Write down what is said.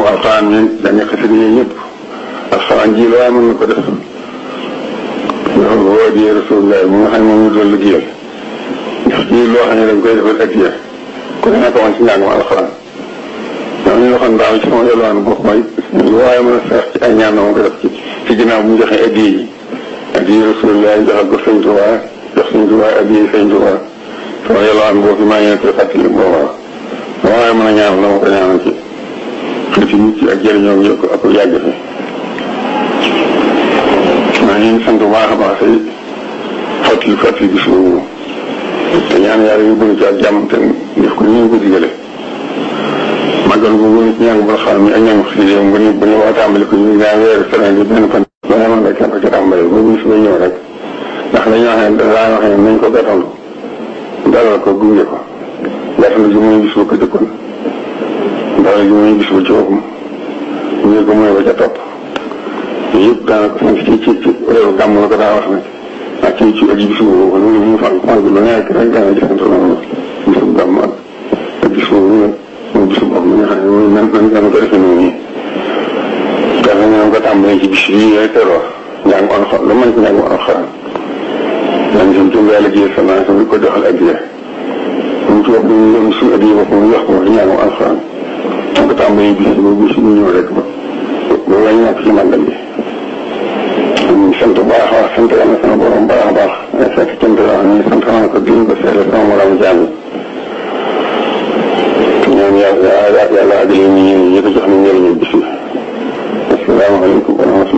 alxuraan mi dañuy xasida yi ñëpp alxuraan ji loo mën na ko def dafa woo di Rasulullah mu nga xam ne moom ñu doon liggéeyal ndax ji loo xam ne dañ koy defal addiya ku ne nekk woon ci njàngum alxuraan ñoom ñu waxoon daaw ci sama yelwaanu bopp mooy lu waaye mën a seex ci ay ñaan na ma ko def ci ginnaaw bu ñu joxee addiya yi addiya Rasulullah joxal ko sëñ Tuubaa jox sëñ Tuubaa addiya sëñ Tuubaa sama yelwaanu bopp maa ngi koy fàttali boobaa lu waaye mën a ñaan la ma ko ñaanal ci xëy nit ci ak jëriñoo yokk ak yàgg fi maa ngi sant bu baax a baax tey fàttali bis boobu te ñaan yàlla yu bëri ci ak jàmm te def ko ni ñu ko digale màggal bu wóor ci ñaan bu xam ni ak ñaan si yow nga ni bu ñu waa tàmbali ko ñu daa weeru semaine bi benn fan ba nga mën nga kenn ko ci tàmbali boobu bis ba ñëw rek ndax dañoo xam ne laa wax ne nañ ko gàttandu dalal ko gunge ko gàttandu ji muy bis ba ko dëkkoon dalal ji muy bis ba ci boppam gunge ko mooy ba ca topp yëpp daanaka sant ci réew gàmm la ko daa wax nag ak ci ak bis boobu loolu mu fan bi lu nekk rek daana ci sant noonu bisu gàmm ak bis boobu nag mooy bisu bopp mi nga xam ne mooy nan ko defee noonu nii dafa ñaan ko tàmbalee ci bis bii rek teroo njàngu alxuraan lu mën ci njàngu alxuraan daañu seen tur yàlla liggéey sa naa di ko joxal addiya mu ci wax ñu doon suñu addiya bopp mu jox ko ci njàngu alxuraan dañ ko tàmbalee bis boobu bis bu ñëw rek ba wañ nekk ci màggal bi ñu sant bu baax a baax sant yàlla sama borom baax a baax ay fekk cant yoo xam ne sant naa ko diñ ko seede sama moroom jaam yi ñaan yàlla ak li ñu ko jox na njëriñu bis bi asalaamaaleykum wa rahmatulah